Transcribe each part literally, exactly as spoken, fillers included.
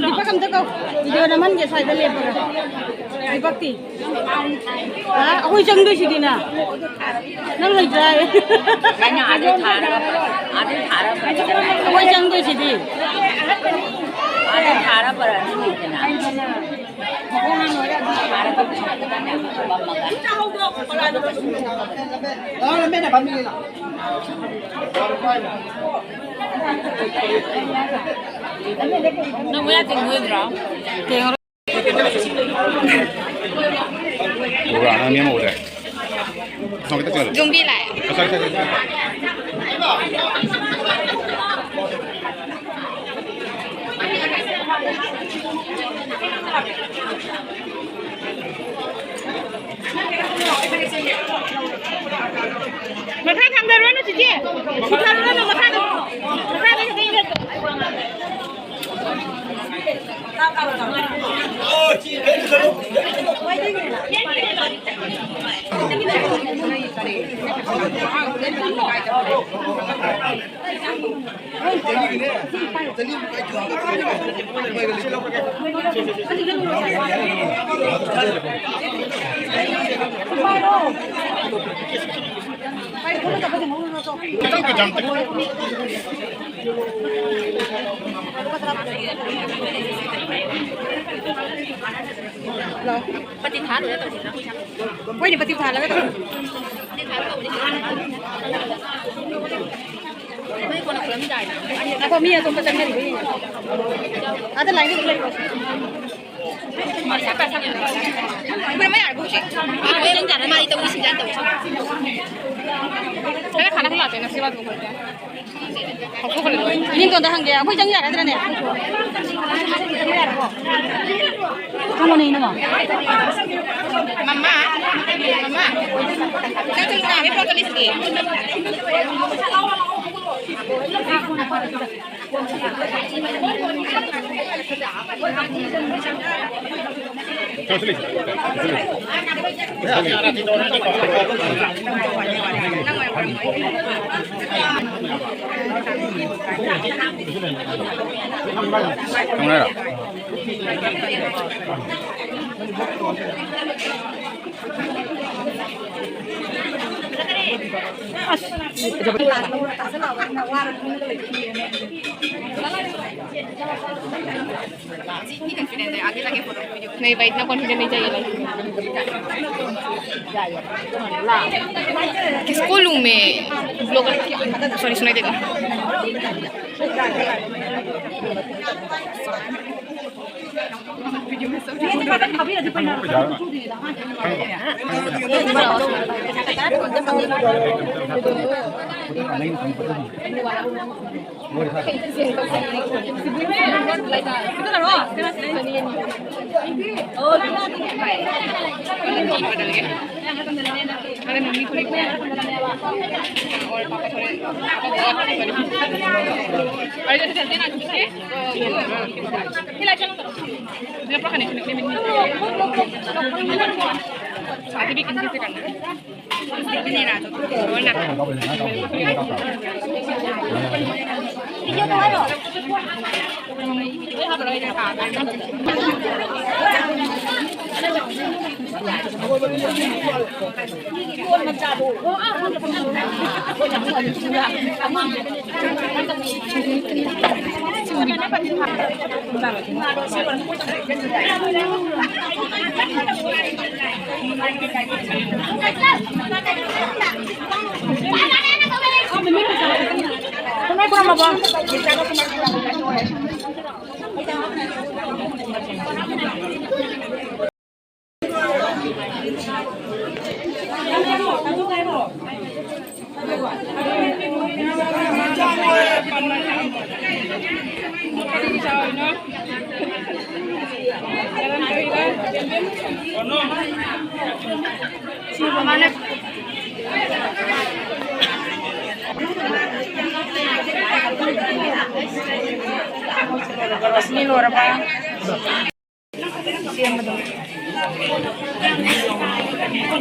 ꯗꯤꯄꯛ ꯑꯝꯇ ꯀꯧ꯫ ꯚꯤꯗꯤꯑꯣ ꯅꯝꯍꯟꯒꯦ ꯁ꯭ꯋꯥꯏꯗ ꯂꯦꯞꯄꯒ꯫ ꯗꯤꯄꯛꯇꯤ? ꯍꯥ? ꯑꯩꯈꯣꯏ ꯆꯪꯗꯣꯏꯁꯤꯗꯤ ꯅꯪ꯫ ꯅꯪ ꯂꯩꯇ꯭ꯔꯥ ꯍꯥꯏ꯫ ꯑꯩꯅ ꯑꯥꯗꯩ ꯊꯥꯔꯒ, ꯑꯥꯗꯩ ꯊꯥꯔꯒ ꯑꯩꯈꯣꯏ ꯆꯪꯗꯣꯏꯁꯤꯗꯤ꯫ ꯑꯥꯗꯩ ꯊꯥꯔ ꯄꯨꯔꯛꯑꯅꯤ ꯂꯩꯗꯅ꯫ ꯊꯥꯔꯒ ꯄꯨꯔꯛꯑꯒ ꯐꯝꯃꯒ꯫ ꯅꯪ ꯃꯌꯥ ꯇꯤꯡꯉꯣꯏꯗ꯭ꯔꯣ? ꯇꯤꯡꯉꯔꯣꯏ꯫ ꯄ꯭ꯔꯣꯒ꯭ꯔꯥꯝ ꯑꯃ ꯃꯦꯝ ꯎꯔꯦ꯫ ꯈꯤꯇꯪ ꯆꯠꯂꯣ꯫ ꯖꯣꯝꯕꯤ ꯂꯥꯛꯑꯦ꯫ ꯑ, ꯁꯣꯔꯤ, ꯁꯣꯔꯤ, ꯁꯣꯔꯤ꯫ ꯃꯈꯥ ꯊꯥꯡꯊꯔꯨꯔꯅꯨ, ꯆꯤꯆꯦ꯫ ꯄꯨꯊꯔꯨꯔꯅꯨ, ꯃꯈꯥꯗ꯫ ꯃꯈꯥꯗ ꯈꯛꯇ ꯏꯟꯊꯔꯣ꯫ ꯄꯇꯤ ꯊꯥ ꯂꯣꯏꯔ ꯇꯧꯁꯤꯔ? ꯍꯣꯏꯅꯦ, ꯄꯇꯤ ꯊꯥꯜꯂꯒ ꯇꯧꯁꯤ꯫ ꯄꯇꯤ ꯊꯥ ꯇꯧꯕꯅꯤ꯫ ꯅꯣꯏ ꯀꯣꯟꯅ ꯈꯨꯔꯝꯗꯥꯏꯗ꯫ ꯑꯗꯣ ꯃꯤ ꯑꯇꯣꯞꯄ ꯆꯪꯅꯔꯤꯕ ꯌꯦꯡꯉꯣ꯫ ꯑꯥꯗ ꯂꯥꯏꯟꯗ ꯑꯗꯨꯝ ꯂꯩꯔꯣ꯫ ꯈꯨꯔꯝꯕ ꯌꯥꯔꯕꯣ ꯍꯧꯖꯤꯛ? ꯃꯥꯗꯤ ꯇꯧꯏ, ꯁꯤꯟꯖꯥ ꯇꯧꯏ꯫ ꯈꯔ ꯈꯥꯅ ꯈꯨꯂꯥꯛꯇꯦ ꯅꯁꯤ ꯋꯥꯗꯨ ꯈꯣꯏꯗꯦ꯫ ꯃꯤꯡꯗꯣ ꯑꯝꯇ ꯍꯪꯒꯦ꯫ ꯑꯩꯈꯣꯏ ꯆꯪ ꯌꯥꯒꯗ꯭ꯔꯅꯦ? ꯆꯪꯉꯣꯅꯦ, ꯏꯅꯝꯃ꯫ ꯃꯃꯥ, ꯃꯃꯥ, ꯅꯪ ꯆꯪ ꯌꯥꯕꯒꯤ ꯄꯣꯠꯇꯣ ꯂꯩꯁꯤꯗꯤ꯫ नहीं भाई, इतना कॉन्फिडेंट नहीं चाहिए भाई। किसको लूँ मैं? ब्लॉगर। सॉरी, सुनाई देगा।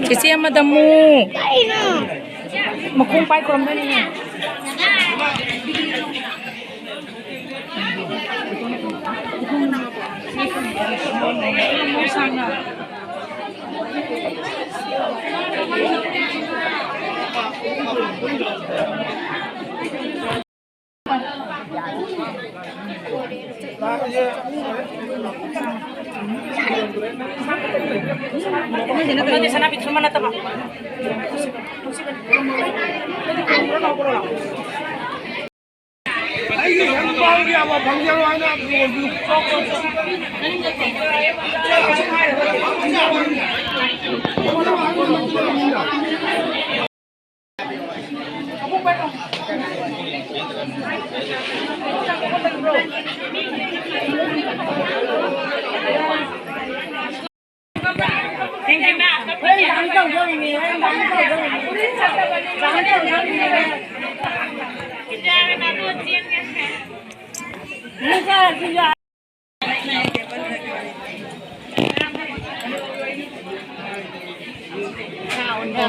ꯆꯤꯆꯦ ꯑꯃꯗ ꯑꯃꯨ꯫ ꯃꯈꯣꯡ ꯄꯥꯏ ꯈꯨꯔꯝꯗꯣꯏꯅꯤꯅꯦ꯫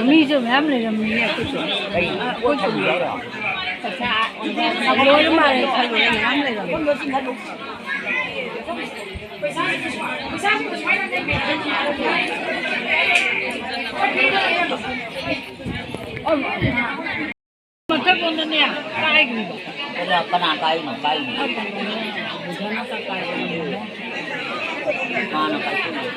ꯃꯤꯁꯨ ꯃꯌꯥꯝ ꯂꯩꯔꯝꯃꯤꯅꯦ ꯑꯩꯈꯣꯏꯁꯨ꯫ ꯑꯩꯈꯣꯏꯁꯨ ꯂꯣꯏꯔ ꯃꯥꯜꯂꯦ ꯈꯜꯂꯨꯔꯦ, ꯃꯌꯥꯝ ꯂꯩꯔꯝꯃꯤ꯫ ꯃꯊꯛꯂꯣꯝꯗꯅꯦ ꯀꯥꯏꯈ꯭ꯔꯤꯕ꯫ ꯀꯅꯥ, ꯀꯅꯥ ꯀꯥꯏꯅꯣ? ꯀꯥꯏꯅꯣ? ꯕꯨꯙꯅ ꯀꯥꯏꯕꯅꯤ꯫ ꯃꯥꯅ ꯀꯥꯏꯁꯤꯜꯂꯦ꯫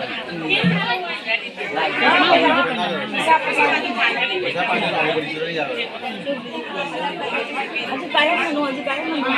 ꯑꯗꯨ ꯀꯥꯏꯔꯝꯒꯅꯨ, ꯑꯗꯨ ꯀꯥꯏꯔꯝꯒꯅꯨ꯫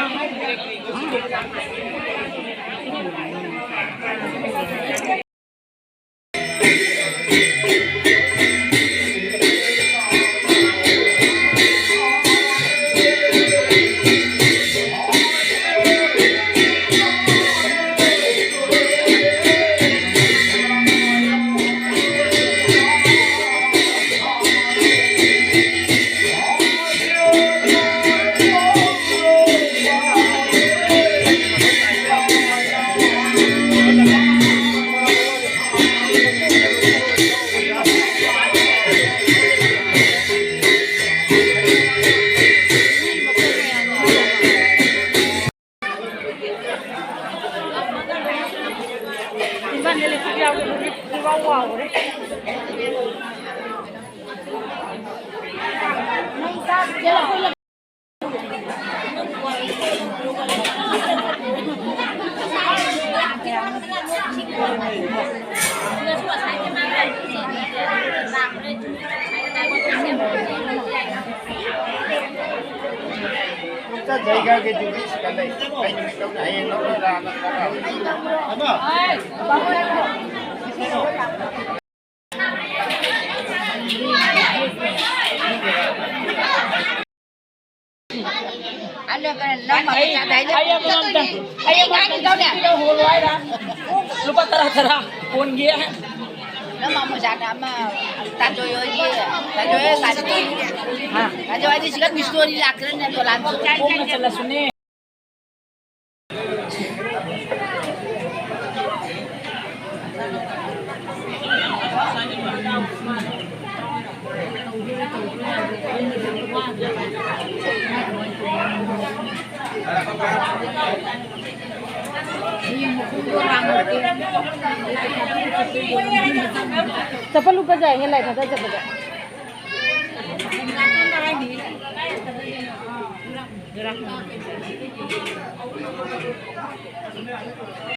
ꯖꯩꯒꯒꯤ ꯗ꯭ꯌꯨꯇꯤ ꯁꯤꯗ ꯂꯩ꯫ ꯀꯩ ꯅꯨꯃꯤꯠ ꯂꯧꯅꯤ? ꯍꯌꯦꯡ ꯂꯧꯔꯣꯏꯔꯥ? ꯅꯠꯇ꯭ꯔꯒ ꯑꯩ, ꯑꯩ ꯑꯃꯃꯝꯇ, ꯑꯩ ꯑꯃꯃꯝꯇ ꯄꯤꯔ ꯍꯣꯜꯂꯣ ꯍꯥꯏꯔ? ꯂꯨꯄꯥ ꯇꯔꯥ ꯇꯔꯥ ꯍꯣꯟꯒꯦ꯫ ꯅꯪ ꯃꯃꯣꯖꯥꯗ ꯑꯃ ꯇꯥꯖꯣꯏ ꯍꯣꯏꯒꯤ, ꯇꯥꯖꯣꯏ ꯍꯣꯏ ꯒꯥꯔꯤ꯫ ꯍꯥ? ꯇꯥꯖꯣꯏ ꯍꯣꯏꯗꯤ ꯁꯤꯗ ꯃꯤꯁꯇꯣꯔꯤ ꯂꯥꯛꯇ꯭ꯔꯦꯅꯦ, ꯗꯣꯂꯥꯟ꯫ ꯈꯣꯡꯅ ꯆꯠꯂꯁꯨꯅꯦ꯫ ꯆꯠꯄ ꯂꯨꯄꯥ ꯀꯌꯥ ꯍꯦꯜꯂꯦ ꯊꯥꯗ ꯆꯠꯄꯗ?